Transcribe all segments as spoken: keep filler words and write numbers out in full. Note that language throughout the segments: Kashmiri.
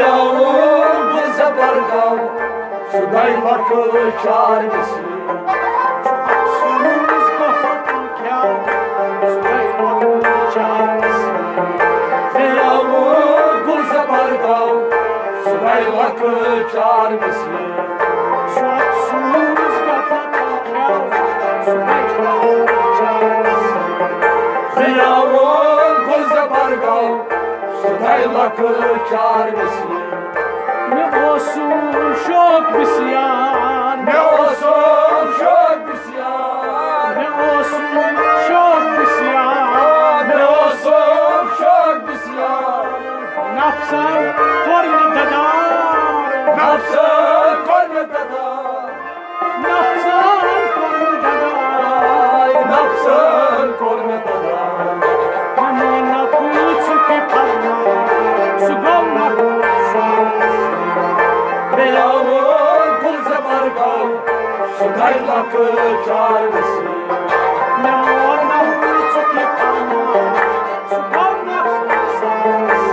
آوُن گُل زبر گاو، سُہ گٔے لۄکٕٹ چار مِصری۔ بیٚیہِ آوُن گُل زبر گاو، سُہ گٔے لۄکٕٹ چار مِصری۔ بیٚیہِ آوُن گُل زبر گاو، سُہ گٔے لۄکٕٹ چار مِصری۔ مےٚ اوسُم شوق بسیار۔ مےٚ اوسُم شوق بسیار۔ مےٚ اوسُم شوق بسیار۔ مےٚ اوسُم شوق بسیار۔ نفسن کوٚر مےٚ ددار۔ نفسن کوٚر مےٚ ددار۔ نفسن کوٚر مےٚ دگار۔ نفسن کوٚر مےٚ دگار۔ وَنو نہ پوٚز ژٕ کہِ فرمان، سُہ گوٚو نہ ساز۔ بیٚیہِ آوُن گُل زبر گاو، سُہ گٔے لۄکٕٹ چار مِصری۔ مےٚ ووٚن نہ پوٚز ژٕ کہِ فرمان، سُہ گوٚو نہ ساز۔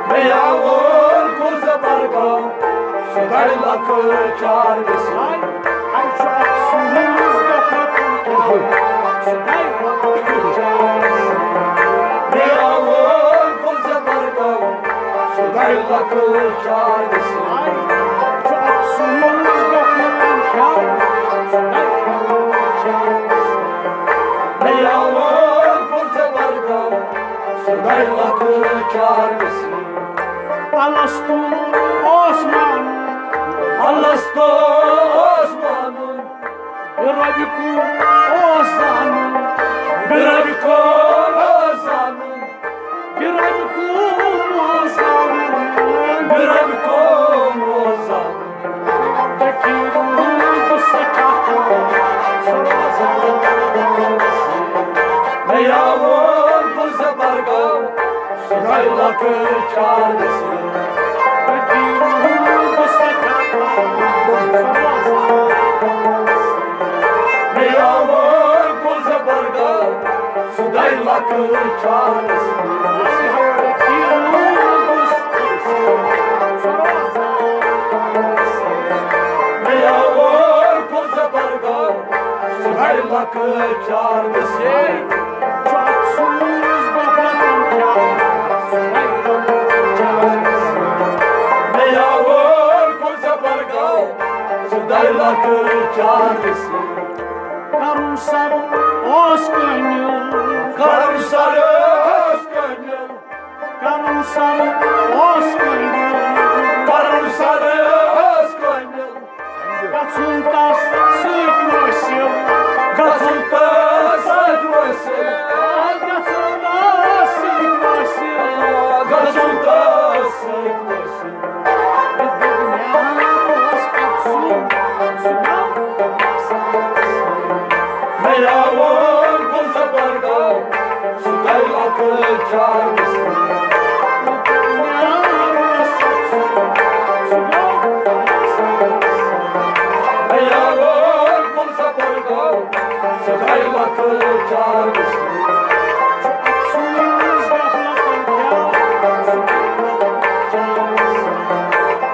بیٚیہِ آوُن گُل زبر گاو، سُہ گٔے لۄکٕٹ چار مِصری۔ بیٚیہِ آوُن گُل زبر گاو، سُہ گٔے لۄکٕٹ چار مِصری۔ بیٚیہِ آوُن گُل زبر گاو، سُہ گٔے لۄکٕٹ چار مِصری۔ الستو اوس مانُن۔ الستو اوس مانُن۔ رۄبِ کُن اوس زانُن۔ رۄبِ کُن اوس زانُن۔ رۄبِ کُن اوس زانُن۔ رۄبِ کُن اوس زانُن۔ فقیٖرُن چھُ سٮ۪ٹھاہ کم، سُہ روزان۔ بیٚیہِ آوُن گُل زبر گاو، سُہ گٔے لۄکٕٹ چار مِصری۔ فقیٖرُن چھُ سٮ۪ٹھاہ کم، سُہ روزان۔ بیٚیہِ آوُن گُل زبر گاو، سُہ گٔے لۄکٕٹ چار مِصری۔ بیٚیہِ آوُن گُل زبر گاو، سُہ گٔے لۄکٕٹ چار مِصری۔ بیٚیہِ آوُن گُل زبر گاو، سُہ گٔے لۄکٕٹ چار مِصری۔ کرم سر اوس کٲمِل۔ کرم سر اوس کٲمِل۔ کرم سر اوس کٲمِل۔ کرم سر اوس کٲمِل۔ گژھُن تس سۭتۍ وٲصِل۔ گژھُن تس سۭتۍ وٲصِل۔ گژھُن تس سۭتۍ وٲصِل۔ گژھُن تس سۭتۍ وٲصِل۔ بیٚیہِ آوُن گُل زبر گاو، سُہ گٔے لۄکٕٹ چار مِصری۔ بیٚیہِ آوُن گُل زبر گاو، سُہ گٔے لۄکٕٹ چار مِصری۔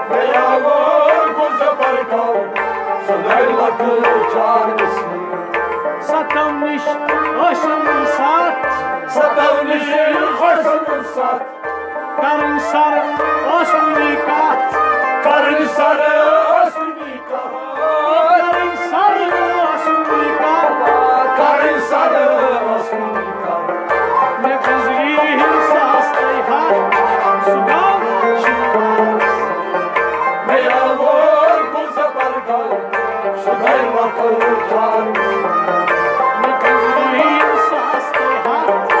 بیٚیہِ آوُن گُل زبر گاو، سُہ گٔے لۄکٕٹ چار مِصری۔ ستم نِش ٲسِم سَتھ۔ ستم نِش ٲسِم سَتھ۔ کرن سر ٲس کُنی کتھ۔ کرن سر ٲس کُنی کتھ۔ کرن سر ٲس کُنی کتھ۔ کرن سر ٲس کُنی کتھ۔ مےٚ گُزری ہِن ساس تہٕ ہتھ، سُہ گوٚو شِکار۔ مےٚ آوُن گُل زبر گاو، سُہ گٔے لۄکٕٹ چار۔ مےٚ گُزری ہِن ساس تہٕ ہتھ،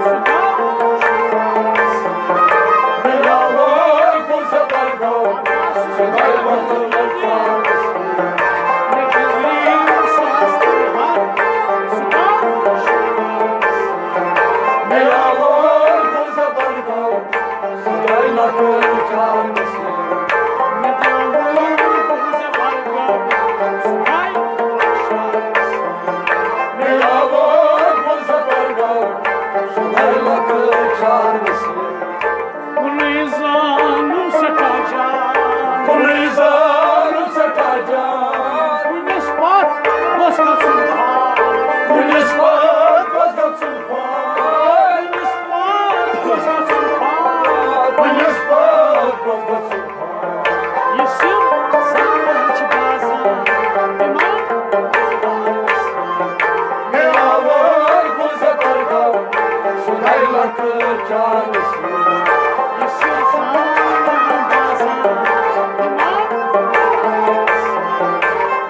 سُہ گوٚو شِکار۔ مےٚ آوُن گُل زبر گاو، سُہ گٔے لۄکٕٹ آوار گُلزار گوٚو سُہ گٔے لۄکٕٹ چانس منٛز۔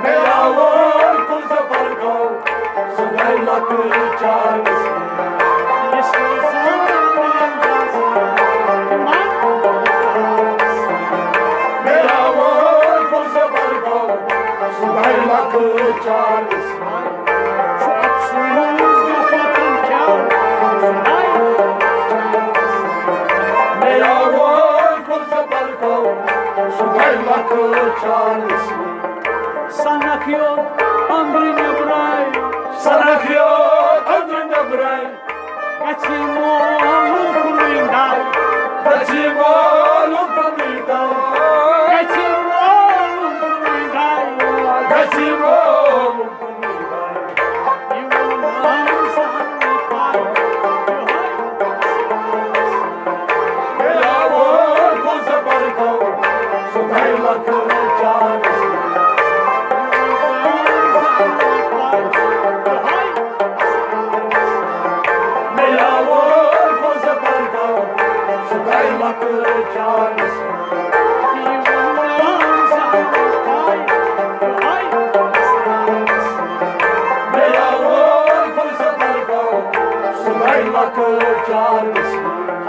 مےٚ آوار گُلزار گوٚو سُہ گٔے لۄکٕٹ چانس منٛز۔ مےٚ آوار گُلزار گوٚو سُہ گٔے لۄکٕٹ چانس منٛز۔ مےٚ آوار گُلزار گوٚو سُہ گٔے لۄکٕٹ چانس منٛز۔ سنکھ یوت أنٛدرٕ نیٚبرَے۔ سنکھ یوت أنٛدرٕ نیٚبرَے۔ گژھِ مولُن کُنُے دَر۔ گژھِ مولُن کُنُے دَر۔ گژھِ مولُن کُنُے دَر۔ گژھِ مولُن کُنُے دَر۔ یہِ وَنان زاننہٕ پَتہٕ یِہوٚے۔ مےٚ آوار گُلزار گوٚو سُہ گٔے لۄکٕٹ چانس منٛز۔ مےٚ آوار گُلزار گوٚو سُہ گٔے لۄکٕٹ چانس منٛز۔ مےٚ آوار گُلزار گوٚو سُہ گٔے لۄکٕٹ چانس منٛز۔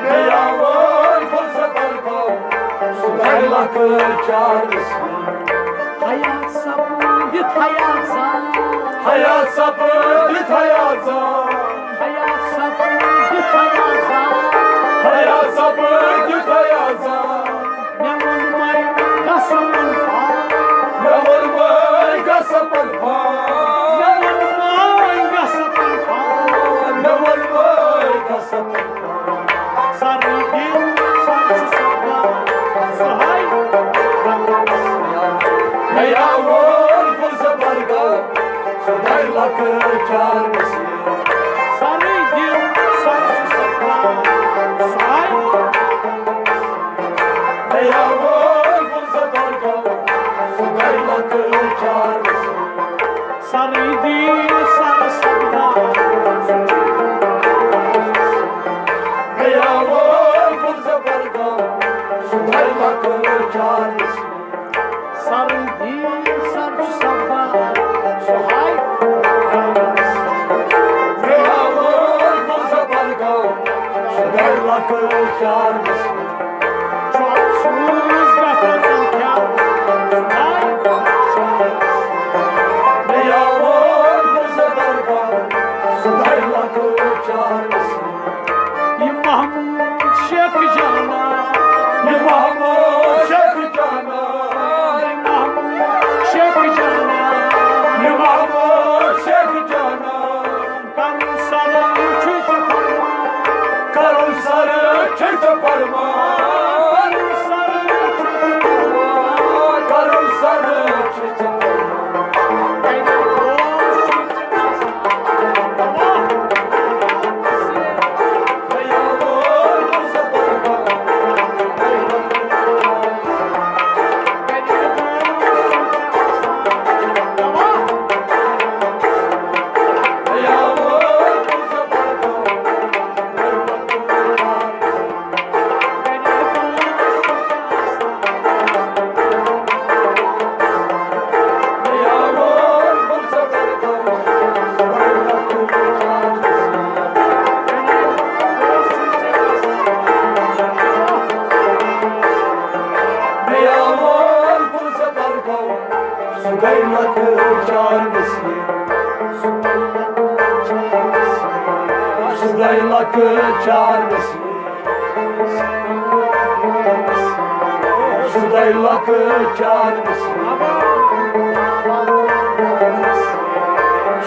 مےٚ آوار گُلزار گوٚو سُہ گٔے لۄکٕٹ چانس منٛز۔ حیات سپُد حیات زان۔ حیات سپُد حیات زان۔ حیات سپُد حیات زان۔ حیات سپُد حیات زان۔ مےٚ ووٚن وۄنۍ گژھٕ پَنُن پان۔ مےٚ ووٚن وۄنۍ گژھٕ پَنُن پان۔ مےٚ ووٚن وۄنۍ گژھٕ پَنُن پان۔ مےٚ ووٚن وۄنۍ گژھٕ پَنُن پان۔ سرٕے دِل سر چھُ سپدان سُہ ہاے۔ مےٚ آوار گُلزار گوٚو سُہ گٔے لۄکٕٹ چانس منٛز۔ سرٕے دِل سر چھُ سپدان سُہ ہاے۔ مےٚ آوار گُلزار گوٚو سُہ گٔے لۄکٕٹ چانس منٛز۔ سرٕے دِل سر سپدان۔ مےٚ آوار گُلزار گوٚو سُہ گٔے لۄکٕٹ چانس منٛز۔ سرٕے دِل سر چھُ سپدان سُہ ہاے۔ مےٚ آوار گُلزار گوٚو سُہ گٔے لۄکٕٹ چانس منٛز۔ یہِ محمود شیخ جانا۔ یہِ محمود شیخ جانا۔ یہِ محمود شیخ جانا۔ یہِ محمود شیخ جانا۔ کرُن سر چھُ ژےٚ فرمان۔ کرُن سر چھُ ژےٚ فرمان۔ کرُن سر چھُ ژےٚ فرمان۔ کرُن سر چھُ ژےٚ فرمان۔ سُہ گٔے لۄکٕٹ چانس منٛز۔ سُہ گٔے لۄکٕٹ چانس منٛز۔ سُہ گٔے لۄکٕٹ چانس منٛز۔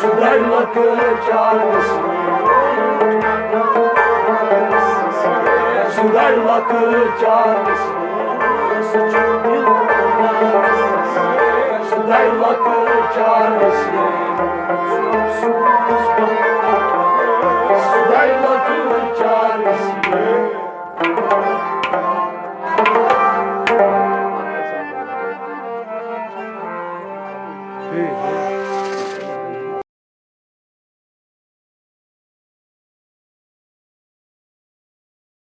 سُہ گٔے لۄکٕٹ چانس منٛز۔ سُہ گٔے لۄکٕٹ چانس منٛز۔ سُہ گٔے لۄکٕٹ چانس منٛز۔ سُہ گٔے لۄکٕٹ چانس منٛز۔ Hey,